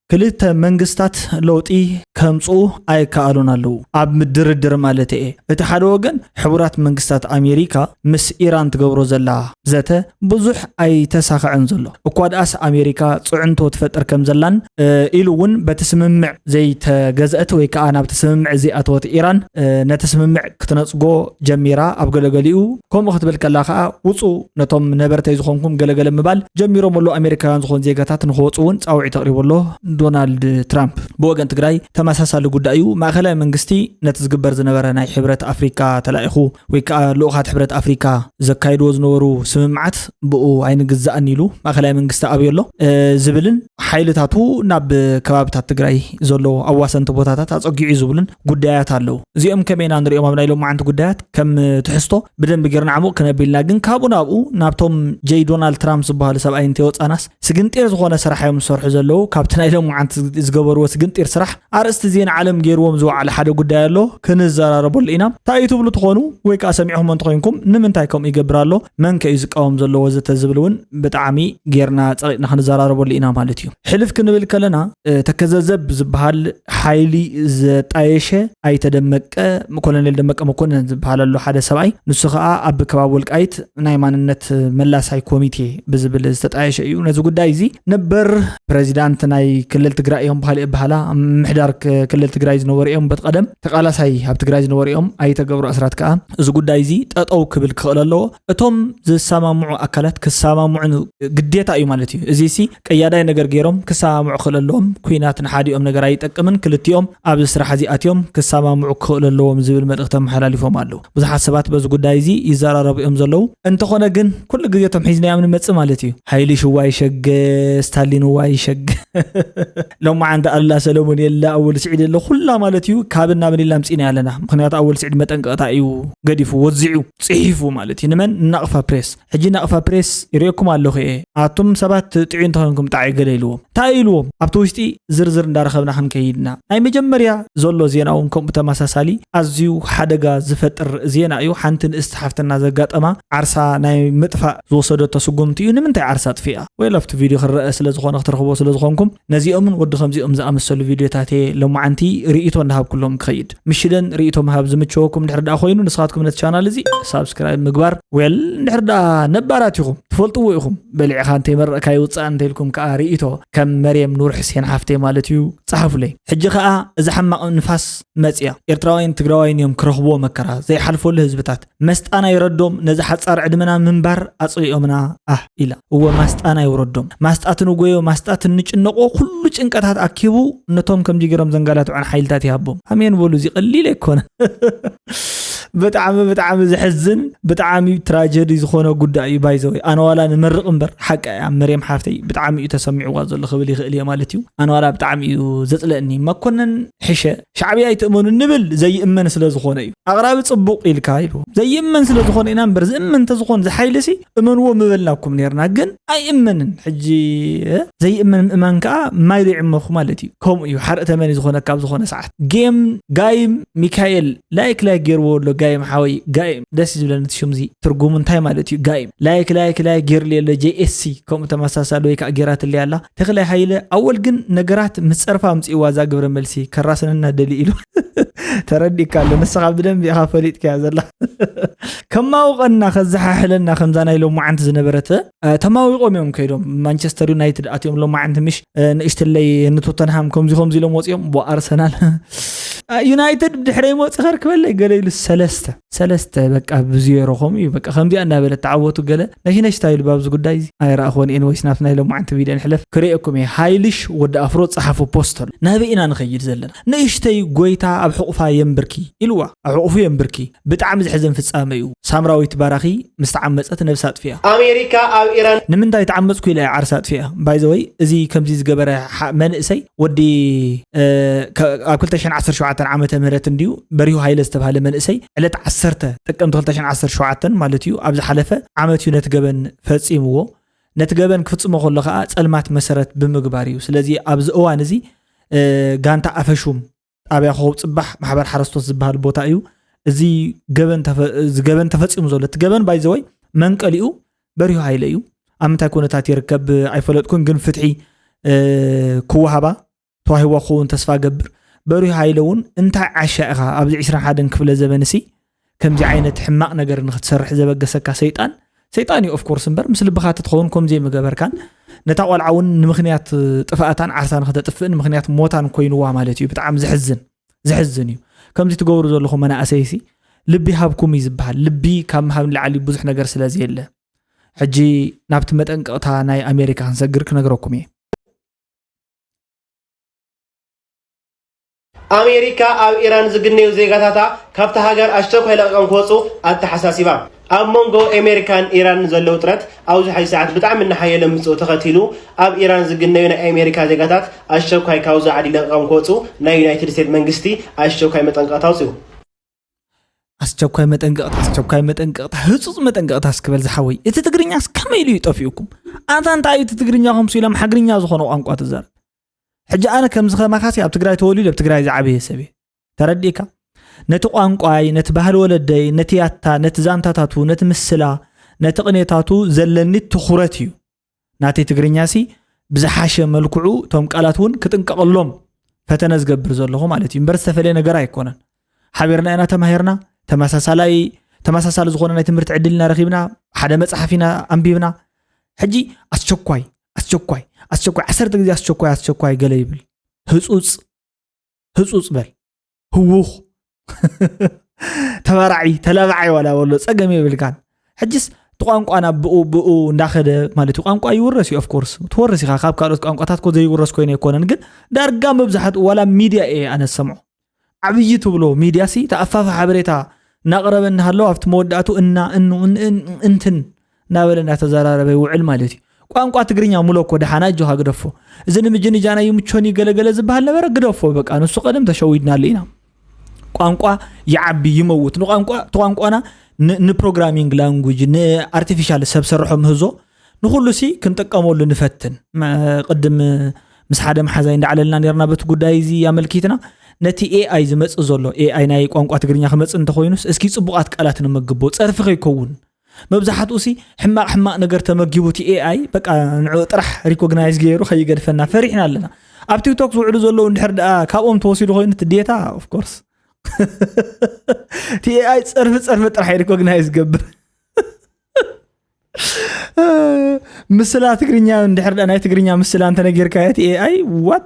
ክልተ መንግስታት ለውጢ ከምፅኡ ኣይከኣሉን ኣለዉ። ኣብ ድርድር ማለት እየ። እቲ ሓደ ወገን ሕቡራት መንግስታት ኣሜሪካ ምስ ኢራን ትገብሮ ዘላ ዘተ ብዙሕ ኣይተሳኸዐን ዘሎ። እኳ ደኣስ ኣሜሪካ ፅዕንቶ ትፈጥር ከም ዘላን ኢሉ እውን በቲ ስምምዕ ዘይተገዝአት ወይ ከዓ ናብቲ ስምምዕ ዘይኣተወት ኢራን ነቲ ስምምዕ ክትነፅጎ ጀሚራ። ኣብ ገለገሊኡ ከምኡ ክትብል ከላ ከዓ ውፁ ነቶም ነበርተይ ዝኾንኩም ገለገለ ምባል ጀሚሮም ኣሎ። ኣሜሪካውያን ዝኾኑ ዜጋታት ንክወፁ እውን ፃውዒት ኣቕሪቡ ኣሎ ዶናልድ ትራምፕ። ብወገን ትግራይ ተመሳሳሊ ጉዳይ እዩ። ማእኸላይ መንግስቲ ነቲ ዝግበር ዝነበረ ናይ ሕብረት ኣፍሪካ ተላኢኹ ወይ ከዓ ልኡኻት ሕብረት ኣፍሪካ ዘካይድዎ ዝነበሩ ስምምዓት ብኡ ኣይንግዛእን ኢሉ ማእኸላይ መንግስቲ ኣብዮ ኣሎ ዝብልን ሓይልታቱ ናብ ከባብታት ትግራይ ዘሎ ኣዋሰንቲ ቦታታት ኣፀጊዑ ዝብሉን ጉዳያት ኣለዉ። እዚኦም ከመይና ንሪኦም ኣብ ናይ ሎማዓንቲ ጉዳያት ከም ትሕዝቶ ብደንቢ ጌርና ዓሙቕ ክነቢልና፣ ግን ካብኡ ናብኡ ናብቶም ጀይ ዶናልድ ትራምፕ ዝበሃሉ ሰብኣይ እንተወፃናስ ስግንጢር ዝኾነ ስራሕ እዮም ዝሰርሑ ዘለዉ። ካብቲ ናይ ሎማዓንቲ ዝገበርዎ ስግንጢር ስራሕ ኣርእስቲ ዜና ዓለም ገይርዎም ዝወዓለ ሓደ ጉዳይ ኣሎ፣ ክንዘራረበሉ ኢና። እንታይ እዩ ትብሉ ትኾኑ ወይ ከዓ ሰሚዕኹም እንተኾይንኩም ንምንታይ ከምኡ ይገብር ኣሎ፣ መን ከ እዩ ዝቃወም ዘሎ ወዘተ ዝብል እውን ብጣዕሚ ጌርና ፀቂጥና ክንዘራረበሉ ኢና ማለት እዩ። ሕልፍ ክንብል ከለና ተከዘዘብ ዝበሃል ሓይሊ ዘጣየሸ ኣይተ ደመቀ፣ ኮሎኔል ደመቀ መኮንን ዝበሃል ኣሎ ሓደ ሰብኣይ። ንሱ ከዓ ኣብ ከባቢ ወልቃይት ናይ ማንነት መላሳይ ኮሚቴ ብዝብል ዝተጣየሸ እዩ። ነዚ ጉዳይ እዚ ነበር ፕሬዚዳንት ናይ ክልል ትግራይ እዮም ብካሊእ በሃላ ምሕዳር ክልል ትግራይ ዝነበሩ እዮም። በት ቀደም ተቃላሳይ ኣብ ትግራይ ዝነበሩ እዮም። ኣይተ ገብሩ ኣስራት ከዓ እዚ ጉዳይ እዚ ጠጠው ክብል ክኽእል ኣለዎ። እቶም ዝሰማምዑ ኣካላት ክሰማምዑ ግዴታ እዩ ማለት እዩ። እዚ ሲ ቀያዳይ ነገር ገይሮም ክሰማምዑ ክኽእል ኣለዎም። ኩናት ንሓዲኦም ነገር ኣይጠቅምን፣ ክልቲኦም ኣብዚ ስራሕ እዚ ኣትዮም ክሰማምዑ ክኽእሉ ኣለዎም ዝብል መልእኽቲ ኣመሓላሊፎም ኣለዉ። ብዙሓት ሰባት በዚ ጉዳይ እዚ ይዘራረቡ እዮም ዘለዉ። እንተኾነ ግን ኩሉ ግዜ እቶም ሒዝናዮም ንመጽእ ማለት እዩ። ሃይሊ ሽዋ ይሸገ፣ ስታሊን ዋ ይሸገ። ሎማዓንቲ ኣሉላ ሰለሙን የለ፣ ኣወል ስዒድ የለ፣ ኩላ ማለት እዩ። ካብን ናብን ኢልና ኣምጺእና ኣለና። ምኽንያቱ ኣወል ስዒድ መጠንቀቕታ እዩ ገዲፉ፣ ወዚዑ፣ ጽሒፉ ማለት እዩ። ንመን? ንናቕፋ ፕሬስ። ሕጂ ናቕፋ ፕሬስ ይርእየኩም ኣለኹ እየ። ኣቱም ሰባት ጥዑይ እንተኾንኩም ጣዕ ገለ ኢልዎም። እንታይ ኢልዎም? ኣብቲ ውሽጢ ዝርዝር እንዳረኸብና ክንከይድና። ናይ መጀመርያ ዘሎ ዜና እውን ከምኡ ተመሳሳሊ ኣዝዩ ሓደጋ ዝፈጥር ዜና እዩ። ሓንቲ ንእስቲ ሓፍትና ዘጋጠማ ዓርሳ ናይ ምጥፋእ ዝወሰደቶ ስጉምቲ እዩ። ንምንታይ ዓርሳ ኣጥፊኣ? ወይ ኣብቲ ቪድዮ ክረአ ስለ ዝኾነ ክትረኽቦ ስለ ዝኾንኩም ነዚኦምን ወዲ ከምዚኦም ዝኣመሰሉ ቪድዮታት እየ ሎማዓንቲ ርእይቶ እንዳሃብኩሎም ክኸይድ። ምሽደን ርእይቶ ምሃብ ዝምቸወኩም እንድሕር ደኣ ኮይኑ ንስኻትኩም ነቲ ቻናል እዚ ሳብስክራይብ ምግባር፣ ዌል እንድሕር ደኣ ነባራት ኢኹም ትፈልጥዎ ኢኹም። በሊዕኻ እንተይመረቕካ ይውፃእ እንተኢልኩም ከዓ ርእይቶ ከም መርየም ኑር ሕሴን ሓፍተይ ማለት እዩ፣ ጸሓፉለይ። ሕጂ ከዓ እዛ ሕማቕ ንፋስ መፅያ። ኤርትራውያን ትግራዋይን እዮም ክረኽብዎ መከራ ዘይሓልፈሉ ህዝብታት። መስጣና ይረዶም፣ ነዚ ሓፃር ዕድመና ምንባር ኣፅሊኦምና ኣህ ኢላ። እወ ማስጣና ይውረዶም። ማስጣ ትንጎዮ፣ ማስጣ ትንጭነቆ፣ ኩሉ ጭንቀታት ኣኪቡ ነቶም ከምዚ ገይሮም ዘንጋላትዖን ሓይልታት ይሃቦም። ኣሜን በሉ፣ እዚ ቀሊል ኣይኮነ። ብጣዕሚ ብጣዕሚ ዘሕዝን ብጣዕሚ ትራጀዲ ዝኾነ ጉዳይ እዩ። ባይዘወይ ኣነ ዋላ ንመርቕ እምበር ሓቂ እያ መርየም ሓፍተይ ብጣዕሚ እዩ ተሰሚዕዋ ዘሎ ክብል ይኽእል እየ ማለት እዩ። ኣነ ዋላ ብጣዕሚ እዩ ዘፅለእኒ። መኮነን ሕሸ ሻዕብያ ኣይትእመኑ ንብል ዘይእመን ስለ ዝኾነ እዩ። ኣቕራቢ ፅቡቕ ኢልካ ኢሉ ዘይእመን ስለ ዝኾነ ኢና እምበር ዝእመን እንተዝኾን ዝሓይልሲ እመንዎ ምበልናኩም ነርና። ግን ኣይእመንን። ሕጂ ዘይእመን ምእማን ከዓ ማይ ዶ ይዕመኹ ማለት እዩ። ከምኡ እዩ ሓርኢ ተመን እዩ ዝኾነካ ኣብ ዝኾነ ሰዓት። ጌም ጋይም ሚካኤል ላይክ ላይክ ገይርዎ ኣሎ። ጋይም ሓወይ ጋይም ደስ እዩ ዝብለኒ እቲ ሽም እዚ። ትርጉሙ እንታይ ማለት እዩ? ጋይም ላይክ ላይክ ላይክ ገይርልየ ኣሎ። ጄኤስሲ ከምኡ ተመሳሳሊ ወይ ከዓ ገይራትለይ ኣላ። ተኽላይ ሃይለ ኣወል ግን ነገራት ምስ ፀርፋ ኣምፅእዋ እዛ ግብረ መልሲ ከራስነና ደሊ ኢሉ። ተረዲእካ ኣሎ። ንስኻ ብደንቢ ኢኻ ፈሊጥካያ ዘላ። ከማውቐና ከዘሓሕለና ከምዛ ናይ ሎማዓንቲ ዝነበረት ተማዊቖም እዮም ከይዶም ማንቸስተር ዩናይትድ ኣትዮም ሎማዓንቲ ምሽ ንእሽትለይ ንቶተንሃም ከምዚ ከምዚ ኢሎም ወፂኦም ብኣርሰናል ዩናይትድ ብድሕረይ መፂ ከርክበለይ ገለ ኢሉ ሰለስተ ሰለስተ በቃ ብዜሮ ከምኡ እዩ። በቃ ከምዚኣ እናበለ ተዓወቱ ገለ ነሽነሽታ ኢሉ ኣብዚ ጉዳይ እዚ ኣይረኣኽዎን። ኤንወይስ ናብቲ ናይ ሎማዓንቲ ቪድዮ ንሕለፍ ክርእየኩም እየ። ሃይልሽ ወዲ ኣፍሮ ፀሓፎ ፖስተር ናበይ ኢና ንኸይድ ዘለና? ንእሽተይ ጎይታ ኣብ ሕቑፋ የንብርኪ ኢልዋ። ኣብ ሕቑፉ የንብርኪ። ብጣዕሚ ዘሕዘን ፍጻመ እዩ። ሳምራዊት ባራኺ ምስ ተዓመጸት ነብሳ ኣጥፊኣ። ኣሜሪካ ኣብ ኢራን ንምንታይ ተዓመጽኩ ኢላ እያ ዓርሳ ኣጥፊኣ። ባይዘወይ እዚ ከምዚ ዝገበረ መንእሰይ ወዲ ኣብ ክልተ ሽሕን ዓሰርተ ሸውዓተን ዓመተ ምህረት እንድዩ በሪሁ ሃይለ ዝተባሃለ መንእሰይ ዕለት ዓሰርተ ጥቅምቲ ክልተ ሽሕን ዓሰርተ ሸውዓተን ማለት እዩ ኣብ ዝሓለፈ ዓመት እዩ ነቲ ገበን ፈጺምዎ። ነቲ ገበን ክፍጽሞ ከሎ ከዓ ጸልማት መሰረት ብምግባር እዩ። ስለዚ ኣብዚ እዋን እዚ ጋንታ ኣፈሹም ጣብያ ኮኸብ ፅባሕ ማሕበር ሓረስቶት ዝበሃል ቦታ እዩ እዚ ገበን ተፈፂሙ ዘሎ። እቲ ገበን ባይዘወይ መንቀሊኡ በሪሁ ሃይለ እዩ። ኣብ ምንታይ ኩነታት ይርከብ ኣይፈለጥኩን፣ ግን ፍትሒ ክወሃባ ተዋሂቦ ክኸውን ተስፋ ገብር። በሪሁ ሃይለ እውን እንታይ ዓሻ ኢኻ ኣብዚ ዕስራን ሓደን ክፍለ ዘበንሲ ከምዚ ዓይነት ሕማቕ ነገር ንክትሰርሕ ዘበገሰካ ሰይጣን? ሰይጣን እዩ ኦፍኮርስ እምበር ምስ ልብኻ ተትኸውን ከምዚ ምገበርካን ነታ ቆልዓ እውን ንምኽንያት ጥፍኣታን ዓርሳ ንክተጥፍእን ምኽንያት ሞታን ኮይንዋ ማለት እዩ። ብጣዕሚ ዘሕዝን ዘሕዝን እዩ። ከምዚ ትገብሩ ዘለኹም መናእሰይሲ ልቢ ሃብኩም እዩ ዝበሃል። ልቢ ካብ ምሃብ ንላዕሊ ብዙሕ ነገር ስለ ዘየለ ሕጂ ናብቲ መጠንቀቕታ ናይ ኣሜሪካ ክንሰግር ክነግረኩም እየ። ኣሜሪካ ኣብ ኢራን ዝግነዩ ዜጋታታ ካብቲ ሃገር ኣስቸኳይ ለቒቖም ክወፁ ኣተሓሳሲባ። ኣብ መንጎ ኣሜሪካን ኢራን ዘሎ ውጥረት ኣብዚ ሓዚ ሰዓት ብጣዕሚ እናሓየለ ምፅኡ ተኸቲሉ ኣብ ኢራን ዝግነዩ ናይ ኣሜሪካ ዜጋታት ኣስቸኳይ ካብዚ ዓዲ ለቒቖም ክወፁ ናይ ዩናይትድ ስቴትስ መንግስቲ ኣስቸኳይ መጠንቀቕታ ኣውፂኡ። ኣስቸኳይ መጠንቀቕታ ኣስቸኳይ መጠንቀቕታ ህፁፅ መጠንቀቕታ እስክበል ዝሓወይ እቲ ትግርኛስ ከመይ ኢሉ ይጠፊኡኩም? ኣንታ እንታይ እዩ እቲ ትግርኛ ከምሱ ኢሎም ሓግርኛ ዝኾነ ቋንቋ ትዛረብ? ሕጂ ኣነ ከምዚ ከማኻሲ ኣብ ትግራይ ተወሊደ ኣብ ትግራይ ዝዓበየ ሰብ እየ። ተረዲእካ? ነቲ ቋንቋይ ነቲ ባህሊ ወለደይ ነቲ ያታ ነቲ ዛንታታቱ ነቲ ምስላ ነቲ ቅኔታቱ ዘለኒ ትኹረት እዩ። ናተይ ትግርኛ ሲ ብዝሓሸ መልክዑ እቶም ቃላት እውን ክጥንቀቐሎም ፈተነ ዝገብር ዘለኹ ማለት እዩ እምበር ዝተፈለየ ነገር ኣይኮነን። ሓቢርና ኢና ተማሂርና ተመሳሳላይ ተመሳሳሊ ዝኾነ ናይ ትምህርቲ ዕድል ኢና ረኺብና ሓደ መፅሓፍ ኢና ኣንቢብና። ሕጂ ኣስቸኳይ ኣስቸኳይ ኣስቸኳይ ዓሰርተ ግዜ ኣስቸኳይ ኣስቸኳይ ገለ ይብል። ህፁፅ ህፁፅ በል ህዉኽ ተባራዒ ተላባዓይ ዋላ በሎ ፀገም የብልካን። ሕጅስ እቲ ቋንቋና ብኡ ብኡ እንዳኸደ ማለት እዩ። ቋንቋ ይውረስ እዩ ኦፍኮርስ ትወርስ ኢኻ። ካብ ካልኦት ቋንቋታት ኮ ዘይውረስ ኮይኑ ኣይኮነን፣ ግን ዳርጋ መብዛሕትኡ ዋላ ሚድያ እየ ኣነ ዝሰምዖ። ዓብዪ ትብሎ ሚድያ ሲ ተኣፋፊ ሓበሬታ እናቕረበ እናሃለዉ ኣብቲ መወዳእቱ እና እኑ እን- እን- እንትን እናበለ እናተዘራረበ ይውዕል ማለት እዩ። ቋንቋ ትግርኛ ሙሎ እኮ ደሓና እጆኻ ግደፎ። እዚ ንምጅንጃና ይምቾን ይገለገለ ዝበሃል ነበረ ግደፎ በቃ ንሱ ቀደም ተሸዊድናሉ ኢና። ቋንቋ ይዓቢ ይመውት ንቋንቋ እቲ ቋንቋና ንፕሮግራሚንግ ላንጉጅ ንኣርቲፊሻል ሰብ ሰርሖ ምህዞ ንኩሉ ሲ ክንጥቀመሉ ንፈትን። ቅድም ምስ ሓደ መሓዛይ እንዳዕለልና ነርና በቲ ጉዳይ እዚ ኣመልኪትና ነቲ ኤኣይ ዝመፅእ ዘሎ ኤኣይ ናይ ቋንቋ ትግርኛ ክመፅእ እንተኮይኑስ እስኪ ፅቡቃት ቃላት ንመግቦ ፀርፊ ከይከውን። መብዛሕትኡ ሲ ሕማቅ ሕማቅ ነገር ተመጊቡ እቲ ኤኣይ በቃ ንዑ ጥራሕ ሪኮግናይዝ ገይሩ ከይገድፈና ፈሪሕና ኣለና። ኣብ ቲክቶክ ዝውዕሉ ዘለዉ እንድሕር ደኣ ካብኦም ተወሲዱ ኮይኑ እቲ ዴታ ኦፍኮርስ እቲ ኤኣይ ፀርፊ ፀርፊ ጥራሕ ሪኮግናይዝ ገብር። ምስላ ትግርኛ እንድሕር ደኣ ናይ ትግርኛ ምስላ እንተነጊርካዮ እቲ ኤኣይ ዋት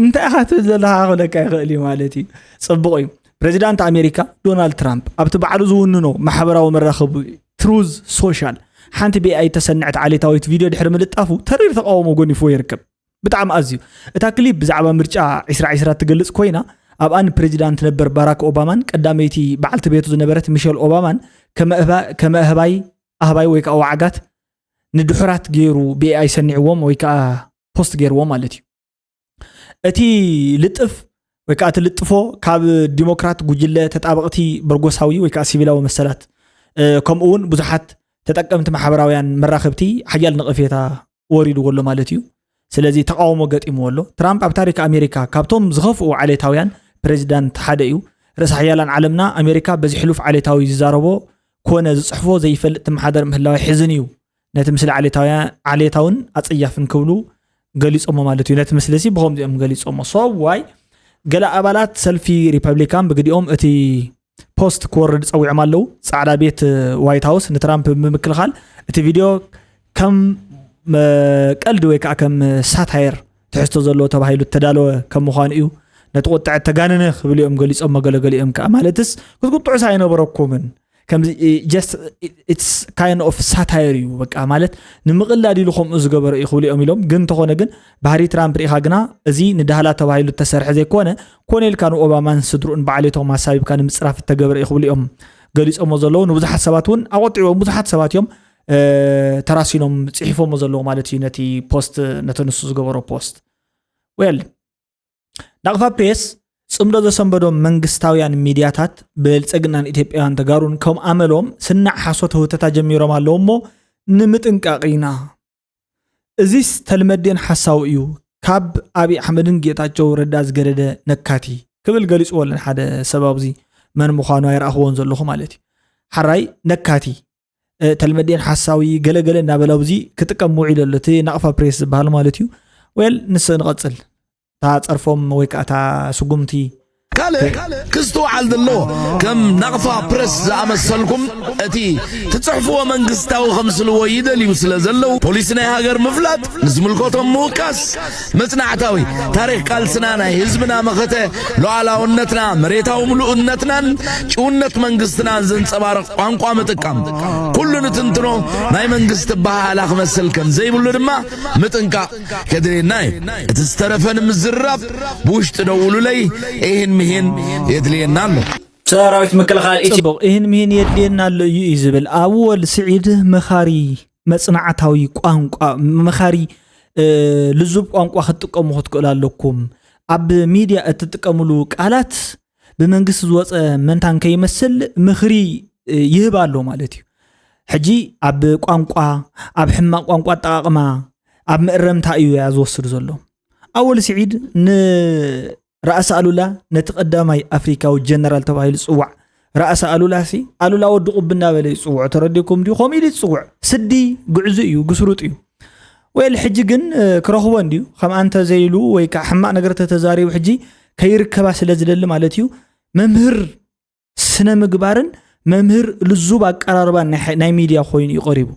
እንታይ ኢኻ ትብል ዘለኻ ክብለካ ይኽእል እዩ ማለት እዩ። ፅቡቕ እዩ። ፕሬዚዳንት ኣሜሪካ ዶናልድ ትራምፕ ኣብቲ ባዕሉ ዝውንኖ ማሕበራዊ መራኸቢ ትሩዝ ሶሻል ሓንቲ ብኤኣይ እተሰነዐት ዓሌታዊት ቪድዮ ድሕሪ ምልጣፉ ተሪር ተቃውሞ ጎኒፍዎ ይርከብ። ብጣዕሚ ኣዝዩ እታ ክሊፕ ብዛዕባ ምርጫ ዕስራ ዕስራ እትገልጽ ኮይና ኣብኣ ንፕሬዚዳንት ነበር ባራክ ኦባማን ቀዳመይቲ በዓልቲ ቤቱ ዝነበረት ሚሸል ኦባማን ከመ ኣህባይ ኣህባይ ወይ ከዓ ዋዕጋት ንድሑራት ገይሩ ብኤኣይ ሰኒዕዎም ወይ ከዓ ፖስት ገይርዎ ማለት እዩ። እቲ ልጥፍ ወይ ከዓ እቲ ልጥፎ ካብ ዲሞክራት ጉጅለ ተጣበቕቲ በርጎሳዊ ወይ ከዓ ሲቪላዊ መሰላት ከምኡ እውን ብዙሓት ተጠቀምቲ ማሕበራውያን መራኸብቲ ሓያል ነቐፌታ ወሪድዎ ኣሎ ማለት እዩ። ስለዚ ተቃውሞ ገጢምዎ ኣሎ። ትራምፕ ኣብ ታሪክ ኣሜሪካ ካብቶም ዝኸፍኡ ዓሌታውያን ፕሬዚዳንት ሓደ እዩ። ርእሰ ሓያላን ዓለምና ኣሜሪካ በዚ ሕሉፍ ዓሌታዊ ዝዛረቦ ኮነ ዝፅሕፎ ዘይፈልጥ ትመሓደር ምህላው የሕዝን እዩ። ነቲ ምስሊ ዓሌታውያን ዓሌታውን ኣፀያፍን ክብሉ ገሊፆሞ ማለት እዩ። ነቲ ምስሊ ሲ ብኸምዚኦም ገሊፆሞ። So why ገለ ኣባላት ሰልፊ ሪፐብሊካን ብግዲኦም እቲ ፖስት ክወርድ ፀዊዖም ኣለዉ። ፃዕዳ ቤት ዋይት ሃውስ ንትራምፕ ብምክልኻል እቲ ቪድዮ ከም ቀልዲ ወይ ከዓ ከም ሳታየር ትሕዝቶ ዘለዎ ተባሂሉ እተዳለወ ከም ምዃኑ እዩ። ነቲ ቁጥዐ ተጋነነ ክብሉ እዮም ገሊፆሞ። ገለገሊኦም ከዓ ማለትስ ክትቁጥዑስ ኣይነበረኩምን ከምዚ just it's kind of satire እዩ በቃ ማለት ንምቕላድ ኢሉ ከምኡ ዝገበረ እዩ ክብሉ እዮም ኢሎም። ግን እንተኾነ ግን ባህሪ ትራምፕ ርኢኻ ግና እዚ ንዳህላ ተባሂሉ እተሰርሐ ዘይኮነ ኮነ ኢልካ ንኦባማን ስድርኡን ብዓሌቶም ኣሳቢብካ ንምፅራፍ እተገበረ እዩ ክብሉ እዮም ገሊፆሞ ዘለዉ። ንብዙሓት ሰባት እውን ኣቆጢዕዎም ብዙሓት ሰባት እዮም ተራሲኖም ፅሒፎሞ ዘለዉ ማለት እዩ ነቲ ፖስት ነቲ ንሱ ዝገበሮ ፖስት። ዌል ናቕፋ ፕሬስ ፅምዶ ዘሰንበዶም መንግስታውያን ሚድያታት ብልፀግናን ኢትዮጵያውያን ተጋሩን ከም ኣመሎም ስናዕ ሓሶት ህውተታ ጀሚሮም ኣለዉ እሞ ንምጥንቃቕ ኢና። እዚስ ተልመዴን ሓሳዊ እዩ ካብ ኣብይ ኣሕመድን ጌታቸው ረዳ ዝገደደ ነካቲ ክብል ገሊፅዎ ኣለን ሓደ ሰብ ኣብዚ መን ምዃኑ ኣይረኣኽዎን ዘለኹ ማለት እዩ። ሓራይ ነካቲ ተልመዴን ሓሳዊ ገለገለ እናበለ ኣብዚ ክጥቀም ውዒሉ ኣሎ እቲ ናቕፋ ፕሬስ ዝበሃል ማለት እዩ። ወል ንስ ንቐጽል። እታ ጸርፎም ወይ ከዓ እታ ስጉምቲ ካልእ ክስትውዓል ዘለዎ፣ ከም ናቕፋ ፕረስ ዝኣመሰልኩም እቲ ትጽሕፍዎ መንግስታዊ ከምስልዎ ይደልዩ ስለ ዘለዉ፣ ፖሊሲ ናይ ሃገር ምፍላጥ፣ ንዝምልከቶም ምውካስ፣ መጽናዕታዊ ታሪኽ ቃልስና፣ ናይ ህዝብና መኸተ፣ ሉዓላውነትና፣ መሬታዊ ምሉእነትናን ጭውነት መንግስትናን ዘንጸባርቕ ቋንቋ ምጥቃም፣ ኩሉ ንትንትኖ ናይ መንግስቲ ኣበሃህላ ክመስል ከም ዘይብሉ ድማ ምጥንቃቕ ከድልየና እዩ። እቲ ዝተረፈ ንምዝራብ ብውሽጢ ደውሉለይ፣ ይህን ምሂን የድልየና ኣሎ። ሰራዊት ምክልኻል ኢትዮ ጽቡቕ፣ ይህን ምሂን የድልየና ኣሎ እዩ እዩ ዝብል ኣወል ስዒድ። መኻሪ መጽናዕታዊ ቋንቋ፣ መኻሪ ልዙብ ቋንቋ ክትጥቀሙ ክትክእሉ ኣለኩም። ኣብ ሚድያ እትጥቀምሉ ቃላት ብመንግስቲ ዝወፀ መንታን ከይመስል ምኽሪ ይህብ ኣሎ ማለት እዩ። ሕጂ ኣብ ቋንቋ፣ ኣብ ሕማቕ ቋንቋ ኣጠቓቕማ፣ ኣብ መእረምታ እዩ ያ ዝወስድ ዘሎ። ኣወል ስዒድ ንራእሲ ኣሉላ፣ ነቲ ቀዳማይ ኣፍሪካዊ ጀነራል ተባሂሉ ዝፅዋዕ ራእሲ ኣሉላ ሲ ኣሉላ ወዲ ቁብ እናበለ ይፅውዖ። ተረዲኩም ድዩ? ከምኡ ኢሉ ይፅውዕ። ስዲ ግዕዙ እዩ፣ ግስሩጥ እዩ። ወይል ሕጂ ግን ክረኽቦ እንድዩ። ከም ኣንተ ዘይሉ ወይ ከዓ ሕማቕ ነገር ተተዛሪቡ ሕጂ ከይርከባ ስለ ዝደሊ ማለት እዩ። መምህር ስነ ምግባርን መምህር ልዙብ ኣቀራርባን ናይ ሚድያ ኮይኑ እዩ ቀሪቡ።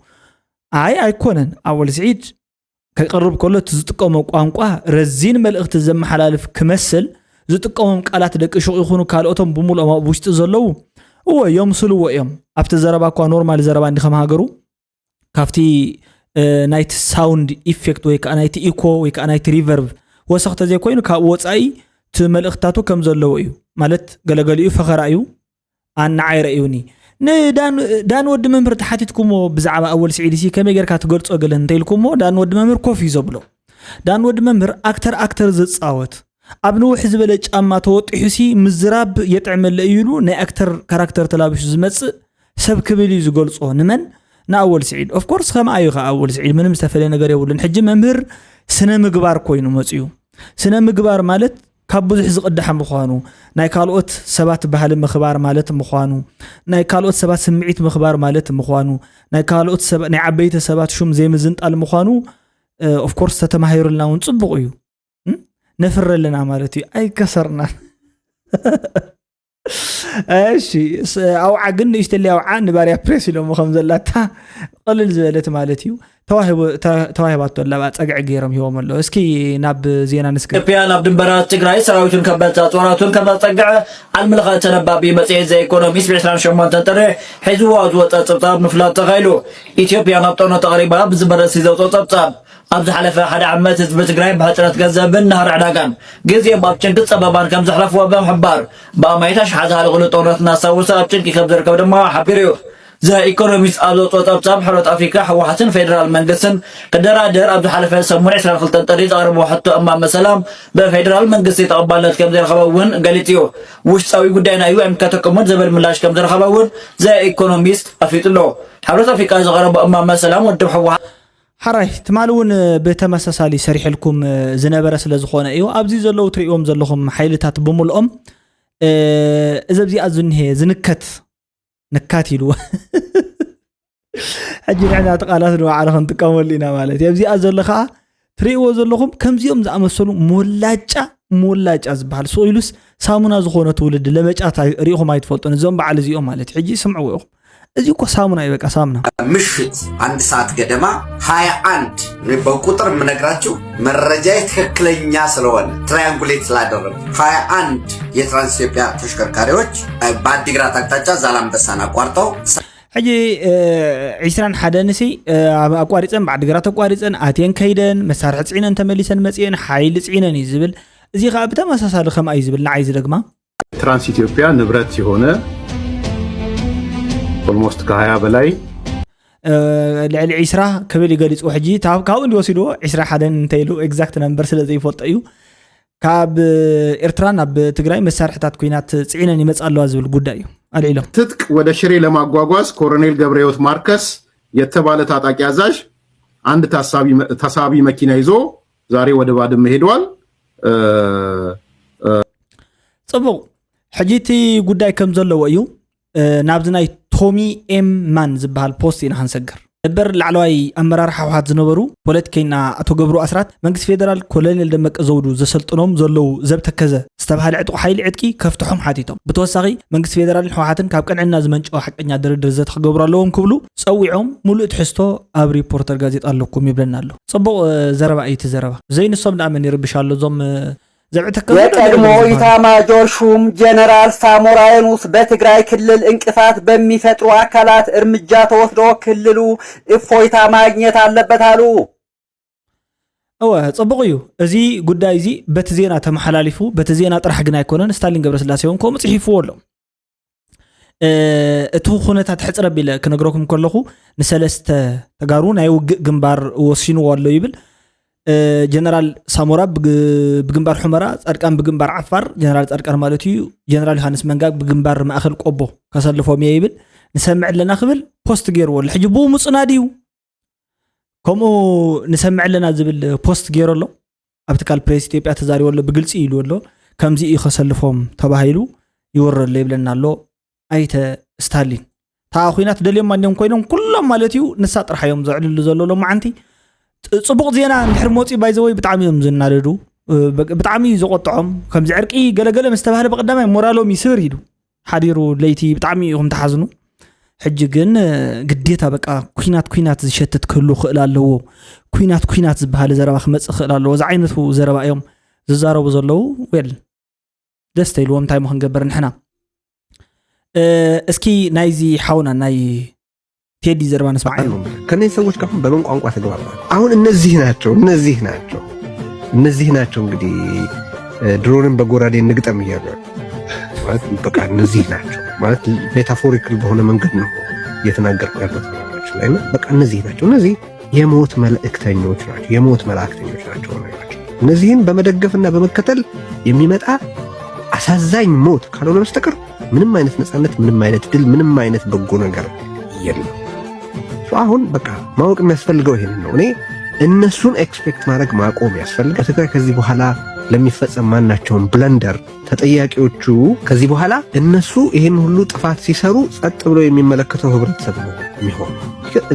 ኣይ ኣይኮነን። ኣወል ስዒድ ከቅርብ ከሎ እቲ ዝጥቀሞ ቋንቋ ረዚን መልእኽቲ ዘመሓላልፍ ክመስል ዝጥቀሞም ቃላት ደቂ ሹቕ ይኹኑ ካልኦቶም ብምልኦም ኣብ ውሽጢ ዘለዉ እዎ የምስልዎ እዮም። ኣብቲ ዘረባ እኳ ኖርማል ዘረባ እንዲ ከም ሃገሩ ካብቲ ናይቲ ሳውንድ ኢፌክት ወይ ከዓ ናይቲ ኢኮ ወይ ከዓ ናይቲ ሪቨርቭ ወሰኽ ተዘይኮይኑ ካብኡ ወፃኢ እቲ መልእኽትታቱ ከም ዘለዎ እዩ። ማለት ገለገሊኡ ፈኸራ እዩ። ኣነዓይ ረእዩኒ ንዳን ወዲ መምህር ተሓቲትኩሞ ብዛዕባ ኣወል ስዒድ ሲ ከመይ ጌርካ ትገልጾ ገለ እንተኢልኩሞ ዳን ወዲ መምህር ኮፍ እዩ ዘብሎ። ዳን ወዲ መምህር ኣክተር ኣክተር ዝጻወት ኣብ ንውሕ ዝበለ ጫማ ተወጢሑ ሲ ምዝራብ የጥዕመለ እዩ ኢሉ ናይ ኣክተር ካራክተር ተላቢሱ ዝመጽእ ሰብ ክብል እዩ ዝገልጾ። ንመን? ንኣወል ስዒድ። ኦፍኮርስ ከምኣ እዩ ከኣ ኣወል ስዒድ ምንም ዝተፈለየ ነገር የብሉን። ሕጂ መምህር ስነ ምግባር ኮይኑ መጽኡ። ስነ ምግባር ማለት ካብ ብዙሕ ዝቕዳሕ ምዃኑ፣ ናይ ካልኦት ሰባት ባህሊ ምኽባር ማለት ምዃኑ፣ ናይ ካልኦት ሰባት ስምዒት ምኽባር ማለት ምዃኑ፣ ናይ ካልኦት ናይ ዓበይቲ ሰባት ሹም ዘይምዝንጣል ምዃኑ ኦፍኮርስ ተተማሂሩልና እውን ፅቡቕ እዩ። ነፍረ ኣለና ማለት እዩ። ኣይከሰርናን። እሺ ኣውዓ ግን ንእሽተለይ ኣውዓ ንባርያ ፕሬስ ኢሎሞ ከም ዘላታ ቅልል ዝበለት ማለት እዩ። ተዋሂባቶ ኣላ ጸግዒ ገይሮም ሂቦም ኣለዉ። እስኪ ናብ ዜና ንስገር። ኢትዮጵያ ናብ ድንበራት ትግራይ ሰራዊቱን ከበድቲ ኣጽዋራቱን ከም ዘጸግዐ ዓለም ለኸ ተነባቢ መጽሔት ዘ ኢኮኖሚስት ብ ዕስራን ሸሞንተን ጥሪ ሒዝዎ ዝወጸ ጸብጻብ ምፍላጥ ተኻኢሉ። ኢትዮጵያ ናብ ጦርነት ተቐሪባ ብዝብል ርእሲ ዘውፅኦ ጸብጻብ ኣብ ዝሓለፈ ሓደ ዓመት ህዝቢ ትግራይ ብሕፅረት ገንዘብን ናህሪ ዕዳጋን ግዜ ኣብ ጭንቂ ፀበባን ከም ዘሕለፍዎ ብምሕባር ብኣማኢት ኣሽሓት ዝሃለቁሉ ጦርነት እናስታወሰ ኣብ ጭንቂ ከም ዝርከብ ድማ ሓቢሩ እዩ። ዘኢኮኖሚስት ኣብ ዘውፅኦ ፀብፃብ ሕብረት ኣፍሪካ ህወሓትን ፌደራል መንግስትን ክደራደር ኣብ ዝሓለፈ ሰሙን ዕስራን ክልተን ጥሪ ዘቕረቦ ሕቶ እማመ ሰላም ብፌደራል መንግስቲ ተቐባልነት ከም ዘይረኸበ እውን ገሊፁ እዩ። ውሽጣዊ ጉዳይና እዩ ኣይምልከተኩምን ዝብል ምላሽ ከም ዝረኸበ እውን ዘኢኮኖሚስት ኣፍሊጡ ኣሎ። ሕብረት ኣፍሪካ ዘቕረቦ እማመ ሰላም ውድብ ህወሓት ሓራይ ትማሊ እውን ብተመሳሳሊ ሰሪሕልኩም ዝነበረ ስለ ዝኾነ እዩ። ኣብዚ ዘለዉ ትርእዎም ዘለኹም ሓይልታት ብምልኦም እዚ ኣብዚኣ ዝንሄ ዝንከት ንካት ኢሉ ሕጂ ንሕና እቲ ቃላት ንባዕሉ ክንጥቀመሉ ኢና ማለት እዩ። ኣብዚኣ ዘሎ ከዓ ትርእይዎ ዘለኹም ከምዚኦም ዝኣመሰሉ ሞላጫ ሞላጫ ዝበሃል ስቕ ኢሉስ ሳሙና ዝኾነ ትውልዲ ለመጫት ሪኢኹም ኣይትፈልጡን። እዞም በዓል እዚኦም ማለት እዩ። ሕጂ ስምዕዎ ኢኹም። እዚ እኮ ሳሙና እዩ፣ በቃ ሳሙና። ምሽት አንድ ሰዓት ገደማ ሃያ አንድ በቁጥር የምነግራችሁ መረጃ ትክክለኛ ስለሆነ ትራያንጉሌት ስላደረጉ ሃያ አንድ የትራንስ ኢትዮጵያ ተሽከርካሪዎች በአዲግራት አቅጣጫ ዛላንበሳን አቋርጠው ሕጂ ዒስራን ሓደን ሲ ኣቋሪፀን ብዓዲግራት ኣቋሪፀን ኣትየን ከይደን መሳርሒ ፅዒነን ተመሊሰን መፅየን ሓይሊ ፅዒነን እዩ ዝብል። እዚ ከዓ ብተመሳሳሊ ከምኣ እዩ ዝብል ንዓይ ዝደግማ ትራንስ ኢትዮጵያ ንብረት የሆነ ኦልሞስት ከሀያ በላይ ልዕሊ ዒስራ ክብል ይገሊፅዎ። ሕጂ ካብኡ እንዲ ወሲድዎ ዒስራ ሓደን እንተይሉ ኤግዛክት ነምበር ስለ ዘይፈልጦ እዩ። ካብ ኤርትራ ናብ ትግራይ መሳርሕታት ኩናት ፅዒነን ይመፃ ኣለዋ ዝብል ጉዳይ እዩ ኣልዒሎም። ትጥቅ ወደ ሽሬ ለማጓጓዝ ኮሎኔል ገብረሕይወት ማርከስ የተባለ ታጣቂ አዛዥ አንድ ተሳቢ መኪና ይዞ ዛሬ ወደ ባድመ ሄደዋል። ፅቡቕ። ሕጂ እቲ ጉዳይ ከም ዘለዎ እዩ። ናብዚ ናይ ቶሚ ኤም ማን ዝበሃል ፖስት ኢና ክንሰግር። ነበር ላዕለዋይ ኣመራርሓ ህወሓት ዝነበሩ ፖለቲከኛ ኣቶ ገብሩ ኣስራት፣ መንግስቲ ፌደራል ኮሎኔል ደመቀ ዘውዱ ዘሰልጥኖም ዘለዉ ዘብ ተከዘ ዝተባህለ ዕጡቕ ሓይሊ ዕጥቂ ከፍትሖም ሓቲቶም። ብተወሳኺ መንግስቲ ፌደራልን ህወሓትን ካብ ቅንዕና ዝመንጨወ ሓቀኛ ድርድር ዘተ ክገብሩ ኣለዎም ክብሉ ጸዊዖም። ሙሉእ ትሕዝቶ ኣብ ሪፖርተር ጋዜጣ ኣለኩም ይብለና ኣሎ። ጽቡቕ ዘረባ እዩ እቲ ዘረባ። ዘይንሶም ደኣ መን ይርብሽ ኣሎ? እዞም ዘብዕተከ የቀድሞ ኢታማጆር ሹም ጀነራል ሳሞራ የኑስ በትግራይ ክልል እንቅፋት በሚፈጥሩ አካላት እርምጃ ተወስዶ ክልሉ እፎይታ ማግኘት አለበት አሉ። እወ፣ ጽቡቕ እዩ። እዚ ጉዳይ እዚ በቲ ዜና ተመሓላሊፉ፣ በቲ ዜና ጥራሕ ግን ኣይኮነን። ስታሊን ገብረስላሴ እውን ከምኡ ጽሒፍዎ ኣሎ። እቲ ኩነታት ሕጽር ኣቢለ ክነግረኩም ከለኹ፣ ንሰለስተ ተጋሩ ናይ ውግእ ግንባር ወሲንዎ ኣሎ ይብል። ጀነራል ሳሞራ ብግንባር ሑመራ፣ ፃድቃን ብግንባር ዓፋር፣ ጀነራል ፃድቃን ማለት እዩ፣ ጀነራል ዮሃንስ መንጋግ ብግንባር ማእኸል ቆቦ ከሰልፎም እየ ይብል። ንሰምዕ ኣለና ክብል ፖስት ገይርዎ ኣሎ። ሕጂ ብኡ ምፁና ድዩ? ከምኡ ንሰምዕ ኣለና ዝብል ፖስት ገይሩ ኣሎ። ኣብ ትካል ፕሬስ ኢትዮጵያ ተዛሪቡ ኣሎ፣ ብግልፂ ኢሉ ኣሎ። ከምዚ እዩ ከሰልፎም ተባሂሉ ይወረ ኣሎ ይብለና ኣሎ ኣይተ ስታሊን። እታ ኩናት ደልዮም ማንዮም ኮይኖም ኩሎም ማለት እዩ፣ ንሳ ጥራሕ እዮም ዘዕልሉ ዘሎ ሎማዓንቲ። ጥ- ጽቡቕ ዜና እንድሕር መፂኡ ባይዘወይ ብጣዕሚ እዮም ዝናደዱ። እ፣ በ- ብጣዕሚ እዩ ዘቆጥዖም። ከምዚ ዕርቂ ገለገለ ምስ ተባህለ ብቀዳማይ ሞራሎም ይስብር ኢሉ ሓዲሩ ለይቲ ብጣዕሚ ኢኹም ትሓዝኑ። ሕጂ ግን እ፣ ግዴታ በቃ ኩናት ኩናት ዝሸትት ክህሉ ክእል ኣለዎ። ኩናት ኩናት ዝበሃል ዘረባ ክመፅእ ክእል ኣለዎ። እዚ ዓይነቱ ዘረባ እዮም ዝዛረቡ ዘለዉ። ዌል ደስተ ኢልዎም እንታይ ሞ ክንገብር ንሕና። እ፣ እስኪ ናይዚ ሓውና ናይ ቴዲ ዘረባ ንስማዕ። አሉ። ከነዚህ ሰዎች ጋር አሁን በምን ቋንቋ ተግባባል? አሁን እነዚህ ናቸው፣ እነዚህ ናቸው፣ እነዚህ ናቸው እንግዲህ እ፣ ድሮንን በጎራዴ እንግጠም እያሉ ያሉት። ማለት በቃ እነዚህ ናቸው ማለት ሜታፎሪካል በሆነ መንገድ ነው እየተናገርኩ ያለሁት ነገሮች ላይ እና በቃ እነዚህ ናቸው። እነዚህ የሞት መልእክተኞች ናቸው፣ የሞት መላእክተኞች ናቸው ነው ያላቸው። እነዚህን በመደገፍና በመከተል የሚመጣ አሳዛኝ ሞት ካልሆነ በስተቀር ምንም አይነት ነፃነት፣ ምንም አይነት ድል፣ ምንም አይነት በጎ ነገር የለም። So አሁን በቃ ማወቅ የሚያስፈልገው ይሄንን ነው። እኔ እነሱን ኤክስፔክት ማድረግ ማቆም ያስፈልጋል። በትግራይ ከዚህ በኋላ ለሚፈጸም ማናቸውም ብለንደር ተጠያቂዎቹ ከዚህ በኋላ እነሱ ይሄን ሁሉ ጥፋት ሲሰሩ ጸጥ ብሎ የሚመለከተው ህብረተሰብ ነው የሚሆን።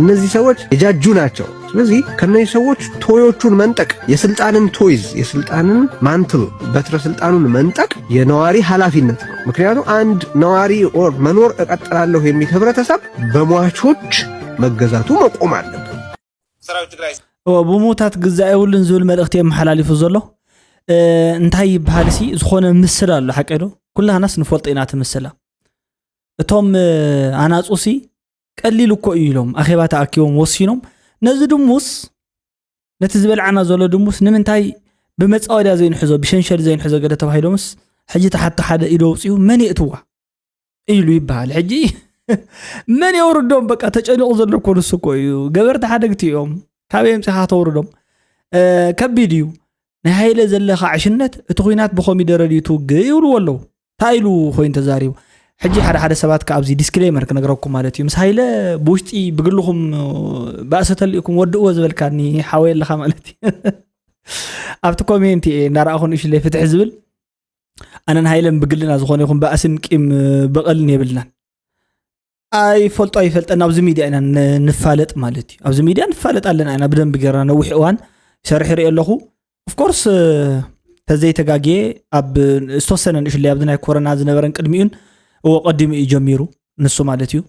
እነዚህ ሰዎች የጃጁ ናቸው። ስለዚህ ከነዚህ ሰዎች ቶዮቹን መንጠቅ፣ የስልጣንን ቶይዝ፣ የስልጣንን ማንትል፣ በትረ ስልጣኑን መንጠቅ የነዋሪ ኃላፊነት ነው። ምክንያቱም አንድ ነዋሪ ኦር መኖር እቀጥላለሁ የሚል ህብረተሰብ በሟቾች መገዛቱ መቆም አለበት። ሰራዊት ትግራይ እወ፣ ብሙታት ግዛእ የብሉን ዝብል መልእኽቲ የመሓላሊፉ ዘሎ። እ፣ እንታይ ይበሃል ሲ ዝኾነ ምስል ኣሎ፣ ሓቂ ዶ? ኩላህናስ ንፈልጦ ኢና እቲ ምስላ። እቶም እ፣ ኣናጹሲ ቀሊል እኮ እዩ ኢሎም ኣኼባ ተኣኪቦም ወሲኖም፣ ነዚ ድሙስ፣ ነቲ ዝበልዓና ዘሎ ድሙስ ንምንታይ ብመጻወድያ ዘይንሕዞ፣ ብሸንሸል ዘይንሕዞ ገለ ተባሂሎምስ፣ ሕጂ ተሓቲ ሓደ ኢዶ ኣውጺኡ መን የእትዋ ኢሉ ይበሃል። ሕጂ መን የውርዶም? በቃ ተጨኒቑ ዘሎ እኮ ንሱ እኮ እዩ። ገበርቲ ሓደግቲ እዮም። ካበይ ኣምጺኻ ተውርዶም? እ፣ ከቢድ እዩ። ናይ ሃይለ ዘለካ ዕሽነት እቲ ኹናት ብኮሚደረ ድዩ ትውግእ ይብልዎ ኣለዉ። እንታይ ኢሉ ኮይኑ ተዛሪቡ? ሕጂ ሓደ ሓደ ሰባት ከ ኣብዚ ዲስክሌመር ክነግረኩም ማለት እዩ። ምስ ሃይለ ብውሽጢ ብግልኹም ባእሲ ተልእኩም ወድእዎ ዝበልካኒ ሓወይ ኣለኻ ማለት እዩ። ኣብቲ ኮሜንት እየ እናረኣኹ ንእሽለይ ፍትሒ ዝብል ኣነን ሃይለን ብግልና ዝኾነ ይኹን ባእስን ቂም በቐልን የብልናን። ኣይፈልጦ ኣይፈልጠን ኣብዚ ሚድያ ኢና ን- ንፋለጥ ማለት እዩ። ኣብዚ ሚድያ ንፋለጥ ኣለና ኢና ብደንብ ጌርና ነዊሕ እዋን ይሰርሕ ይርኢ ኣለኹ። ኦፍኮርስ ተዘይተጋግየ ኣብ ዝተወሰነ ንእሽለይ ኣብዚ ናይ ኮረና ዝነበረን ቅድሚኡን እዎ ቀዲሙ እዩ ጀሚሩ ንሱ ማለት እዩ።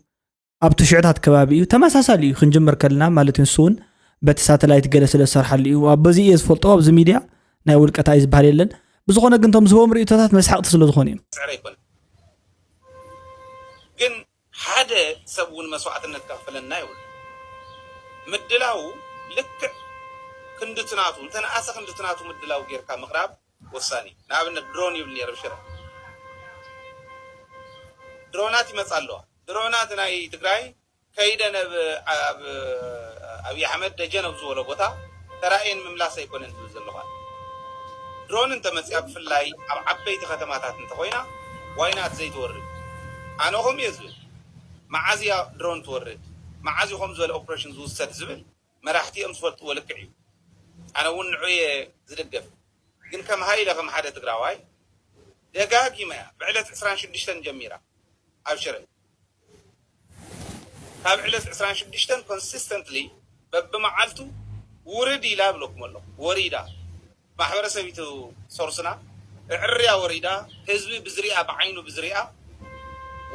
ኣብ ትሽዕታት ከባቢ እዩ ተመሳሳሊ እዩ ክንጅምር ከለና ማለት እዩ። ንሱ እውን በቲ ሳተላይት ገለ ስለ ዝሰርሓሉ እዩ። ኣብ በዚ እየ ዝፈልጦ ኣብዚ ሚድያ ናይ ውልቀታ እዩ ዝበሃል የለን። ብዝኾነ ግን እቶም ዝህቦም ርእቶታት መስሓቕቲ ስለ ዝኾኑ እዮም። ስዕረ ኣይኮነን ግን ሓደ ሰብ እውን መስዋዕትነት ከኽፍለና ይብሉ። ምድላው ልክዕ ክንድቲ ናቱ እንተነኣሰ ክንድቲ ናቱ ምድላው ጌርካ ምቕራብ ወሳኒ። ንኣብነት ድሮን ይብል ነይረ ብሽረ ድሮናት ይመፃ ኣለዋ። ድሮናት ናይ ትግራይ ከይደን ኣብ ኣብ ኣብይ ኣሕመድ ደጀን ኣብ ዝበሎ ቦታ ተራእየን ምምላስ ኣይኮነን ዝብል ዘለኹ ኣነ። ድሮን እንተመፅያ ብፍላይ ኣብ ዓበይቲ ከተማታት እንተኾይና ዋይናት ዘይትወርድ ኣነ ከምኡ እየ ዝብል። መዓዝ እያ ድሮን ትወርድ መዓዝ እዩ ከም ዝበለ ኦፕሬሽን ዝውሰድ ዝብል መራሕቲ እዮም ዝፈልጥዎ ልክዕ እዩ። ኣነ እውን ንዑ እየ ዝድግፍ። ግን ከም ሃይለ ከም ሓደ ትግራዋይ ደጋጊመ እያ ብዕለት ዕስራን ሽዱሽተን ጀሚራ ኣብ ሽረ ካብ ዕለት ዕስራን ሽዱሽተን consistently በብመዓልቱ ውርድ ኢላ ብለኩም ኣለኹ። ወሪዳ ማሕበረሰብ ኢቱ ሶርስና እዕርያ ወሪዳ፣ ህዝቢ ብዝሪኣ፣ ብዓይኑ ብዝሪኣ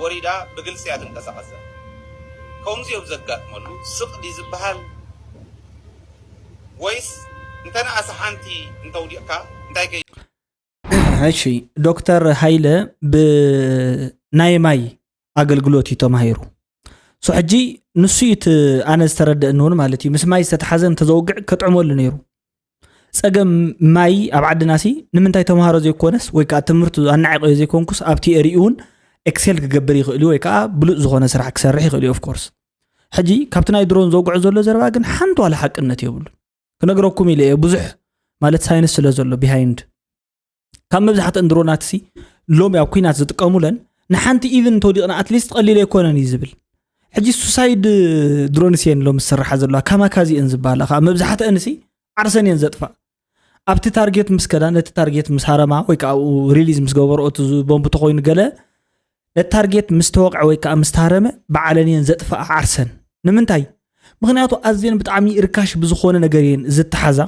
ወሪዳ ብግልፂ እያ ትንቀሳቐስ። ከምዚ እዮም ዘጋጥመሉ። ስቕ ድዩ ዝበሃል ወይስ እንተነኣሰ ሓንቲ እንተውዲቕካ እንታይ ከ እሺ፣ ዶክተር ሃይለ ብናይ ማይ ኣገልግሎት እዩ ተማሂሩ። ሶ ሕጂ ንሱ እዩ እቲ ኣነ ዝተረደእኒ እውን ማለት እዩ፣ ምስ ማይ ዝተተሓዘ እንተዘውግዕ ከጥዕመሉ ነይሩ። ፀገም ማይ ኣብ ዓድና ሲ ንምንታይ ተምሃሮ ዘይኮነስ ወይ ከዓ ትምህርቱ ኣናዒቆዮ ዘይኮንኩስ ኣብቲ ኤሪኡ እውን ኤክሴል ክገብር ይኽእል እዩ ወይ ከዓ ብሉፅ ዝኾነ ስራሕ ክሰርሕ ይኽእል እዩ። ኦፍኮርስ ሕጂ ካብቲ ናይ ድሮን ዘውግዖ ዘሎ ዘረባ ግን ሓንቲ ዋላ ሓቅነት የብሉን። ክነግረኩም ኢለ እየ ብዙሕ ማለት ሳይንስ ስለ ዘሎ ቢሃይንድ ካብ መብዛሕትአን ድሮናት ሲ ሎሚ ኣብ ኩናት ዝጥቀሙለን ንሓንቲ ኢቭን እንተወዲቕና ኣትሊስት ቀሊል ኣይኮነን እዩ ዝብል። ሕጂ ሱሳይድ ድሮንስ እየን ሎሚ ዝስርሓ ዘለዋ ካማካዚ እየን ዝበሃላ ከዓ መብዛሕትአን ሲ ዓርሰን እየን ዘጥፋእ። ኣብቲ ታርጌት ምስ ከዳ ነቲ ታርጌት ምስ ሃረማ ወይ ከዓ ኣብኡ ሪሊዝ ምስ ገበረኦ እቲ ቦምብ ተኮይኑ ገለ ነቲ ታርጌት ምስ ተወቕዐ ወይ ከዓ ምስ ተሃረመ በዓለን እየን ዘጥፍኣ ዓርሰን። ንምንታይ? ምክንያቱ ኣዝየን ብጣዕሚ ርካሽ ብዝኾነ ነገር እየን ዝተሓዛ።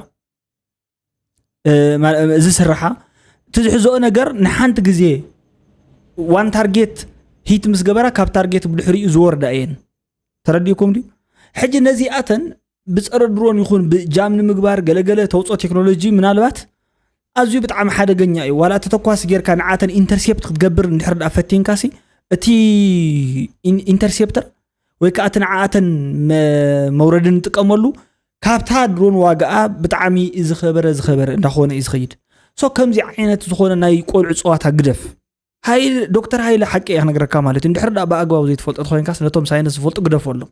ዝስርሓ እቲ ዝሕዝኦ ነገር ንሓንቲ ግዜ ዋን ታርጌት ሂት ምስ ገበራ ካብ ታርጌት ብድሕሪኡ ዝወርዳ እየን። ተረዲእኩም ድዩ? ሕጂ ነዚኣተን ብፀረ ድሮን ይኹን ብጃም ንምግባር ገለገለ ተውፅኦ ቴክኖሎጂ ምናልባት ኣዝዩ ብጣዕሚ ሓደገኛ እዩ። ዋላ ተተኳሲ ጌርካ ንዓተን ኢንተርሴፕት ክትገብር እንድሕር ደኣ ፈቲንካሲ እቲ ኢንተርሴፕተር ወይ ከዓ እቲ ንዓኣተን መውረዲ ንጥቀመሉ ካብታ ድሮን ዋጋኣ ብጣዕሚ ዝኸበረ ዝኸበረ እንዳኾነ እዩ ዝኸይድ። ሶ ከምዚ ዓይነት ዝኾነ ናይ ቆልዑ ፀዋታ ግደፍ። ሃይል ዶክተር ሃይለ ሓቂ እየ ክነግረካ ማለት እዩ። እንድሕር ደኣ ብኣግባቡ ዘይትፈልጦ ተኮይንካስ ነቶም ሳይንስ ዝፈልጡ ግደፈሎም።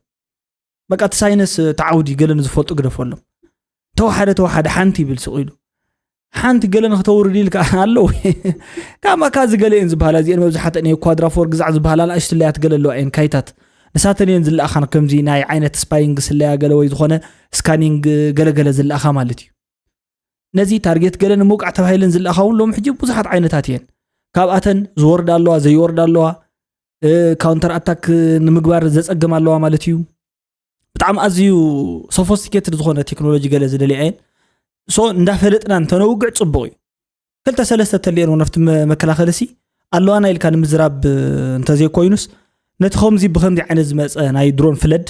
በቃ እቲ ሳይንስ ተዓውዲ ገለ ንዝፈልጡ ግደፈሎም። ተወሓደ ተወሓደ ሓንቲ ይብል ስቕ ኢሉ ሓንቲ ገለ ንክተውርድ ኢልካ ኣለዉ ካማካ ዝገለ እየን ዝበሃላ እዚአን መብዛሕተን እየ ኳድራፎር ግዛዕ ዝበሃላ ንኣሽትለያት ገለ ኣለዋ እየን ካይታት ንሳተን እየን ዝለኣኻን ከምዚ ናይ ዓይነት ስፓይንግ ስለያ ገለ ወይ ዝኾነ ስካኒንግ ገለገለ ዝለኣኻ ማለት እዩ። ነዚ ታርጌት ገለ ንምውቃዕ ተባሂለን ዝለኣኻ እውን ሎሚ ሕጂ ብዙሓት ዓይነታት እየን። ካብኣተን ዝወርዳ ኣለዋ ዘይወርዳ ኣለዋ ካውንተር ኣታክ ንምግባር ዘፀግም ኣለዋ ማለት እዩ። ብጣዕሚ ኣዝዩ ሶፎስቲኬትድ ዝኾነ ቴክኖሎጂ ገለ ዝደልያ እየን። ሶ እንዳፈለጥና እንተነውግዕ ፅቡቕ እዩ። ክልተ ሰለስተ ተልየን እውን ኣብቲ መከላኸሊ ሲ ኣለዋና ኢልካ ንምዝራብ እንተዘይኮይኑስ ነቲ ከምዚ ብከምዚ ዓይነት ዝመፀ ናይ ድሮን ፍለድ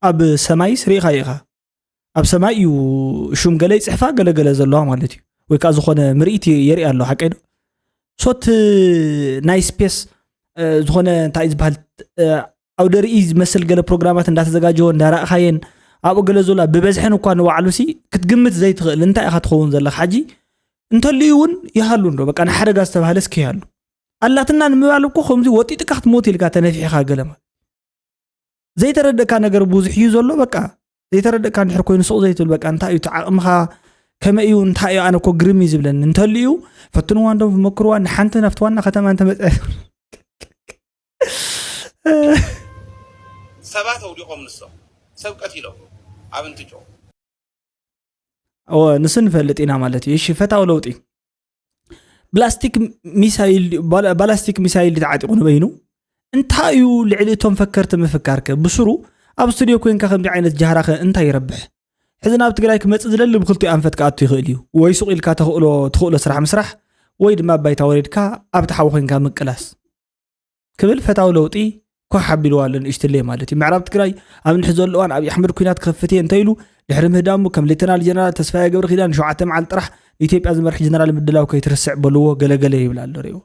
ኣብ ሰማይስ ርኢኻ ኢኻ። ኣብ ሰማይ እዩ ሹም ገለ ይፅሕፋ ገለገለ ዘለዋ ማለት እዩ። ወይ ከዓ ዝኾነ ምርኢት የርኢ ኣሎ ሓቀይ ዶ? ሶት ናይ ስፔስ ዝኾነ እንታይ ዝበሃል ኣውደ ርኢ ዝመስል ገለ ፕሮግራማት እንዳተዘጋጀወ እንዳረእኻየን ኣብኡ ገለ ዘሎ ብበዝሐን እኳ ንባዕሉ ሲ ክትግምት ዘይትኽእል እንታይ ኢኻ ትኸውን ዘለኻ ሕጂ እንተልዩ እውን ይሃሉ እንዶ በቃ ንሓደጋ ዝተባህለ እስኪ ይሃሉ ኣላትና ንምባል እኮ ከምዚ ወጢጥካ ክትሞት ኢልካ ተነፊሕካ ገለ ማለት ዘይተረደእካ ነገር ብዙሕ እዩ ዘሎ በቃ ዘይተረደእካ እንድሕር ኮይኑ ሱቕ ዘይትብል በቃ እንታይ እዩ እቲ ዓቕምኻ ከመይ እዩ እንታይ እዩ ኣነ እኮ ግርም እዩ ዝብለኒ እንተልዩ ፈትንዋ እንዶ መክርዋ ንሓንቲ ናብቲ ዋና ከተማ እንተመፀ ሰባት ኣውዲቖም ንሶም ሰብ ቀቲሎም ኣብ እንትጮ ንሱ ንፈልጥ ኢና ማለት እዩ። እሺ ፈታው ለውጢ ብላስቲክ ሚሳይል ባላስቲክ ሚሳይል ተዓጢቑ ንበይኑ እንታይ እዩ ልዕሊ እቶም ፈከርቲ ምፍካርከ ብስሩ ኣብ ስቱድዮ ኮንካ ከምዚ ዓይነት ጃህራኸ እንታይ ይረብሕ? ሕዚ ናብ ትግራይ ክመፅእ ዝደሊ ብክልቲኡ ኣንፈት ክኣቱ ይኽእል እዩ። ወይ ሱቕ ኢልካ ተኽእሎ ትኽእሎ ስራሕ ምስራሕ ወይ ድማ ባይታ ወሪድካ ኣብቲ ሓዊ ኮንካ ምቅላስ። ክብል ፈታዊ ለውጢ ኮሕ ኣቢልዋ ኣሎ ንእሽትለይ ማለት እዩ። ምዕራብ ትግራይ ኣብ ንሕዘሉ እዋን ኣብይ ኣሕመድ ኲናት ክኸፍት እየ እንተኢሉ ድሕሪ ምህዳሙ ከም ሌተናል ጀነራል ተስፋየ ገብረኪዳን ንሸውዓተ መዓልቲ ጥራሕ ንኢትዮጵያ ዝመርሕ ጀነራል ምድላው ከይትርስዕ በልዎ ገለገለ ይብል ኣሎ ሪእዎ።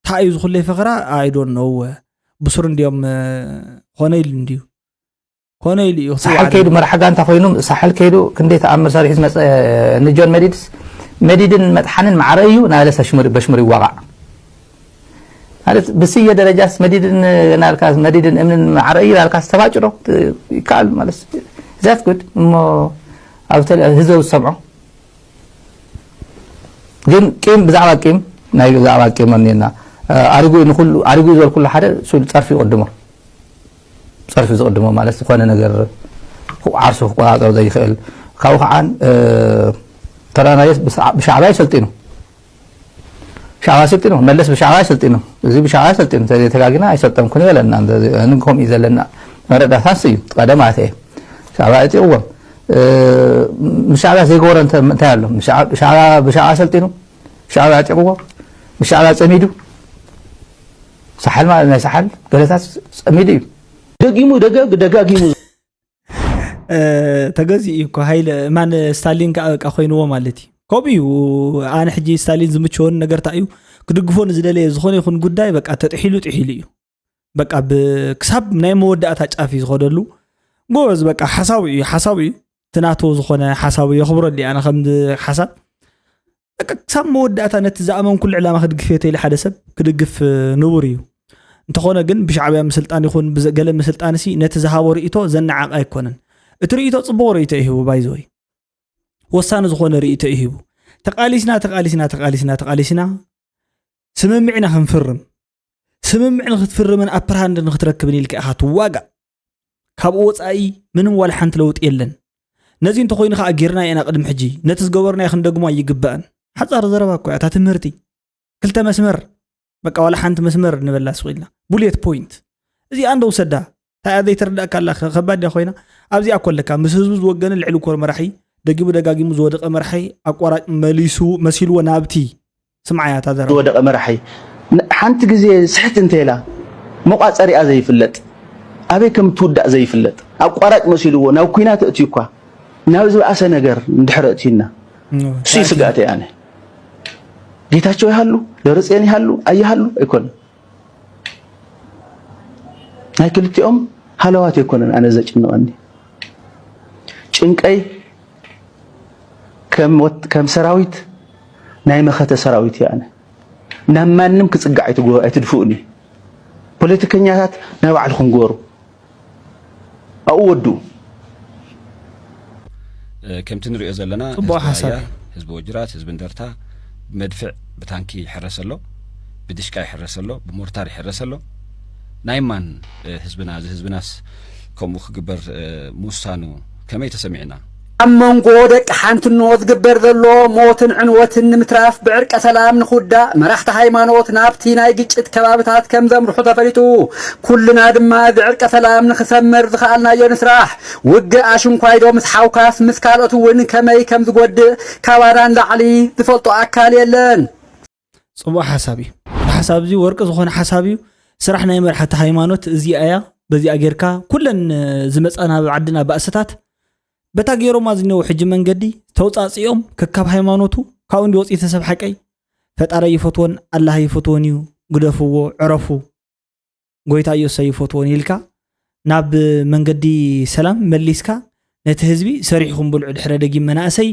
እንታይ እዩ ዝኹለይ ፈኸራ I don't know ብሱር እንዲዮም ኾነ ኢሉ እንዲዩ ኮነ ኢሉ እዩ ሳሕል ከይዱ መራሕ ጋንታ ኮይኑ ሳሕል ከይዱ ክንደይ ተኣምር ሰሪሑ ዝመፀ ንጆን መዲድስ መዲድን መጥሓንን ማዕረ እዩ ናበለ በሽሙር ይዋቃዕ ማለት ብስየ ደረጃስ መዲድን ናልካ መዲድን እምንን ማዕረ እዩ ናልካ ዝተባጭሮ ይከኣል ማለት ዛት ጉድ እሞ ኣብ ህዝበ ዝሰምዖ ግን ቂም ብዛዕባ ቂም ናይ ብዛዕባ ቂም እኒና ኣሪጉ ንኩሉ ኣሪጉ ዝበል ኩሉ ሓደ ሱል ፀርፊ ይቅድሞ ፀርፊ ዝቅድሞ ማለት ዝኾነ ነገር ዓርሱ ክቆፃፀር ዘይኽእል ካብኡ ከዓ ተራናየስ ብሻዕባ ይሰልጢኑ ሻዕባ ሰልጢኑ መለስ ብሻዕባ ይሰልጢኑ እዚ ብሻዕባ ይሰልጢኑ ተጋጊና ኣይሰልጠንኩን ይበለና ከምኡ እዩ ዘለና መረዳእታስ እዩ ቀደም ኣተ ሻዕብያ ዕጢቕዎም። እ፣ ምስ ሻዕብያ ዘይገበሮ እንተ- እንታይ ኣሎ? ምስ ሻዕ- ሻዕብያ ብሻዕብያ ሰልጢኑ፣ ሻዕብያ ዕጢቕዎ፣ ምስ ሻዕብያ ጸሚዱ፣ ሳሓል ማለት ናይ ሳሓል ገለታት ጸሚዱ እዩ። ደጊሙ ደገ- ደጋጊሙ ተገዚኡ እዩ እኮ። ሃይለ ማን፣ ስታሊን ከዓ በቃ ኮይንዎ ማለት እዩ። ከምኡ እዩ። ኣነ ሕጂ ስታሊን ዝምችወኒ ነገር እንታይ እዩ? ክድግፎ ንዝደለየ ዝኾነ ይኹን ጉዳይ በቃ ተጥሒሉ ጥሒሉ እዩ። በቃ ብ- ክሳብ ናይ መወዳእታ ጫፍ እዩ ዝኸደሉ። ጎበዝ፣ በቃ ሓሳቡ እዩ፣ ሓሳቡ እዩ። እቲ ናቱ ዝኾነ ሓሳቡ የኽብረሉ እዩ። ኣነ ከም ሓሳብ በቃ ክሳብ መወዳእታ ነቲ ዝኣመንኩሉ ዕላማ ክድግፍ እየ ተኢለ ሓደ ሰብ ክድግፍ ንቡር እዩ። እንተኾነ ግን ብሻዕብያ ምስልጣን ይኹን ብዘ- ገለ ምስልጣን ሲ ነቲ ዝሃቦ ርእይቶ ዘነዓቕ ኣይኮነን። እቲ ርእይቶ ጽቡቕ ርእይቶ እዩ ሂቡ። ባይዘወይ ወሳኒ ዝኾነ ርእይቶ እዩ ሂቡ። ተቓሊስና ተቓሊስና ተቓሊስና ተቓሊስና ስምምዕና ክንፍርም፣ ስምምዕ ንክትፍርምን ኣፐርሃንድ ንክትረክብን ኢልካ ኢኻ ትዋጋእ። ካብኡ ወፃኢ ምንም ዋላ ሓንቲ ለውጢ የለን። ነዚ እንተኮይኑ ከዓ ጌርና ኢና ቅድሚ ሕጂ። ነቲ ዝገበርናዮ ክንደግሞ ኣይግባእን። ሓፃር ዘረባ እኮ እያ እታ ትምህርቲ። ክልተ መስመር፣ በቃ ዋላ ሓንቲ መስመር ንበላ ስቕ ኢልና። ቡሌት ፖይንት። እዚኣ እንዶ ውሰዳ። እንታይ እያ ዘይተረዳእካ ኣላ? ከ- ከባድ እያ ኮይና። ኣብዚኣ እኮ ኣለካ። ምስ ህዝቡ ዝወገነ ልዕሊ ኮር መራሒ፣ ደጊሙ ደጋጊሙ ዝወደቐ መራሒ፣ ኣቋራጭ መሊሱ መሲልዎ ናብቲ። ስምዓያ እታ ዘረባ። ዝወደቐ መራሒ ን- ሓንቲ ግዜ ስሕት እንተኢላ መቋፀሪኣ ዘይፍለጥ፣ ኣበይ ከም ትውዳእ ዘይፍለጥ፣ ኣቋራጭ መሲልዎ ናብ ኩናት እትዩ እኳ ናብ ዝበኣሰ ነገር እንድሕረ እትዩና እሱ ስጋእተይ ኣነ። ጌታቸው ይሃሉ፣ ደብረፅዮን ይሃሉ ኣይሃሉ ኣይኮነን። ናይ ክልቲኦም ሃለዋት ኣይኮነን ኣነ ዘጭንቐኒ። ጭንቀይ ከም ወት- ከም ሰራዊት ናይ መኸተ ሰራዊት እየ ኣነ። ናብ ማንም ክፅጋዕ ኣይትጎ- ኣይትድፍኡኒ። ፖለቲከኛታት ናይ ባዕልኹም ግበሩ። ኣብኡ ወድኡ። እ፣ ከምቲ ንሪኦ ዘለና ጽቡቕ ህዝቢ ሓሳብ ራያ፣ እዩ። ህዝቢ ወጅራት፣ ህዝቢ እንደርታ ብመድፍዕ ብታንኪ ይሕረስ ኣሎ፣ ብድሽቃ ይሕረስ ኣሎ፣ ብሞርታር ይሕረስ ኣሎ። ናይ ማን እ፣ ህዝብና እዚ ህዝብናስ ከምኡ ክግበር እ፣ ምውሳኑ ከመይ ተሰሚዕና? ኣብ መንጎ ደቂ ሓንትኖ ዝግበር ዘሎ ሞትን ዕንወትን ንምትራፍ ብዕርቀ ሰላም ንክውዳእ መራሕቲ ሃይማኖት ናብቲ ናይ ግጭት ከባብታት ከም ዘምርሑ ተፈሊጡ። ኩልና ድማ እዚ ዕርቀ ሰላም ንክሰምር ዝኸኣልናዮ ንስራሕ። ውግእ ኣሽንኳይዶ ምስ ሓውካስ ምስ ካልኦት እውን ከመይ ከም ዝጎድእ ካባና ንላዕሊ ዝፈልጦ ኣካል የለን። ጽቡቕ ሓሳብ እዩ። እቲ ሓሳብ እዚ ወርቂ ዝኾነ ሓሳብ እዩ። ስራሕ ናይ መራሕቲ ሃይማኖት እዚኣ እያ። በዚኣ ጌርካ ኩለን እ፣ ዝመጻ ናብ ዓድና ባእስታት በታ ገይሮማ ዝኔው ሕጂ መንገዲ ተውጻጽኦም ከካብ ሃይማኖቱ ካብኡ እንዲ ወፂ ተሰብ ሓቀይ ፈጣሪ ይፈትዎን ኣላህ ይፈትዎን እዩ፣ ግደፍዎ፣ ዕረፉ፣ ጎይታ ኢየሱስ ኣይፈትዎን ኢልካ ናብ መንገዲ ሰላም መሊስካ ነቲ ህዝቢ ሰሪሕኩም ብልዑ ድሕረ ደጊም መናእሰይ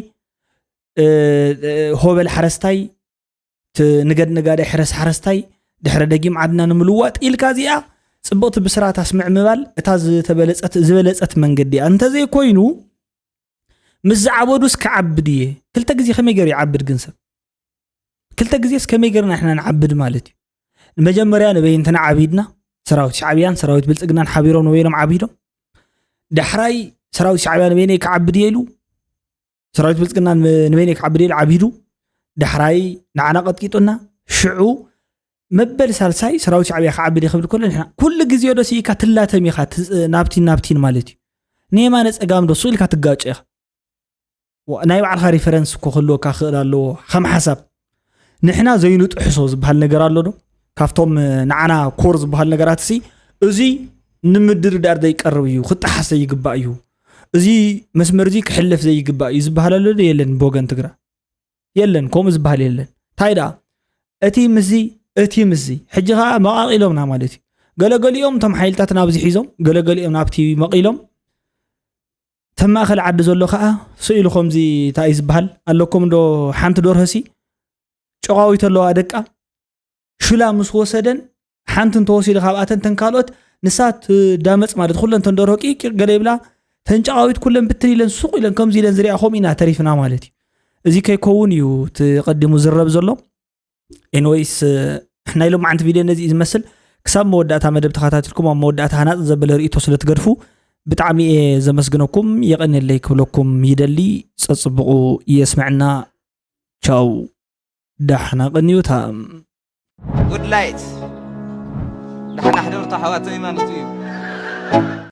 እ፣ እ፣ ሆበል ሓረስታይ ት- ንገድ ነጋዳይ ሕረስ ሓረስታይ ድሕረ ደጊም ዓድና ንምልዋጥ ኢልካ እዚኣ ፅብቕቲ ብስራት ኣስምዕ ምባል እታ ዝተበለፀት ዝበለፀት መንገዲ እያ። እንተዘይኮይኑ ምስ ዝዓበዱስ ክዓብድ እየ። ክልተ ግዜ ከመይ ገይሩ ይዓብድ ግን ሰብ? ክልተ ግዜስ ከመይ ገይርና ንሕና ንዓብድ ማለት እዩ? መጀመርያ ንበይንትና ዓቢድና ሰራዊት ሻዕብያን ሰራዊት ብልፅግናን ሓቢሮም ንበይኖም ዓቢዶም። ዳሕራይ ሰራዊት ሻዕብያ ንበይነይ ክዓብድ እየ ኢሉ ሰራዊት ብልፅግና ንበይነይ ክዓብድ ኢሉ ዓቢዱ ዳሕራይ ንዓና ቀጥቂጡና ሽዑ መበል ሳልሳይ ሰራዊት ሻዕብያ ክዓብድ እየ ክብል ከሎ ንሕና ኩሉ ግዜ ዶ ስኢካ ትላተም ኢኻ ት- ናብቲን ናብቲን ማለት እዩ። ንየማነ ፀጋም ዶ ሱቕ ኢልካ ትጋጮ ኢኻ። ዋ- ናይ ባዕልኻ ሪፈረንስ እኮ ክህልወካ ክእል ኣለዎ። ከም ሓሳብ ንሕና ዘይንጥሕሶ ዝበሃል ነገር ኣሎ ዶ? ካብቶም ንዓና ኮር ዝበሃል ነገራት ሲ እዚ ንምድርዳር ዘይቀርብ እዩ፣ ክጠሓስ ዘይግባእ እዩ፣ እዚ መስመር እዚ ክሕለፍ ዘይግባእ እዩ ዝበሃል ኣሎ ዶ? የለን። ብወገን ትግራ የለን፣ ከምኡ ዝበሃል የለን። እንታይ ደኣ እቲ ምስዚ እቲ ምስዚ ሕጂ ከዓ መቃቂሎምና ማለት እዩ። ገለገሊኦም እቶም ሓይልታት ናብዚ ሒዞም ገለገሊኦም ናብቲ መቂሎም ተም ማእኸል ዓዲ ዘሎ ከዓ ስኢሉ ከምዚ እንታይ እዩ ዝበሃል ኣለኩም ዶ ሓንቲ ደርሆ ሲ ጨቋዊት ኣለዋ ደቃ ሽላ ምስ ወሰደን ሓንቲ እንተወሲዱ ካብኣተን ተን ካልኦት ንሳ ትዳመፅ ማለት ኩለን ተን ደርሆ ቂቂቅ ገለ ይብላ ተን ጨቃዊት ኩለን ብትን ኢለን ሱቕ ኢለን ከምዚ ኢለን ዝሪኣ ከምኡ ኢና ተሪፍና ማለት እዩ። እዚ ከይከውን እዩ እቲ ቀዲሙ ዝረብ ዘሎ። ኤንወይስ ናይ ሎማዓንቲ ቪድዮ ነዚ እዩ ዝመስል። ክሳብ መወዳእታ መደብ ተኸታቲልኩም ኣብ መወዳእታ ሃናፂ ዘበለ ርእቶ ስለ ትገድፉ ብጣዕሚ እየ ዘመስግነኩም። የቐንየለይ ክብለኩም ይደሊ። ፀፅብቑ የስምዐና። ቻው፣ ዳሕና ቀንዩታ። ጉድ ላይት ዳሕና ሕደሩ ተሓዋተይ ማለት እዩ።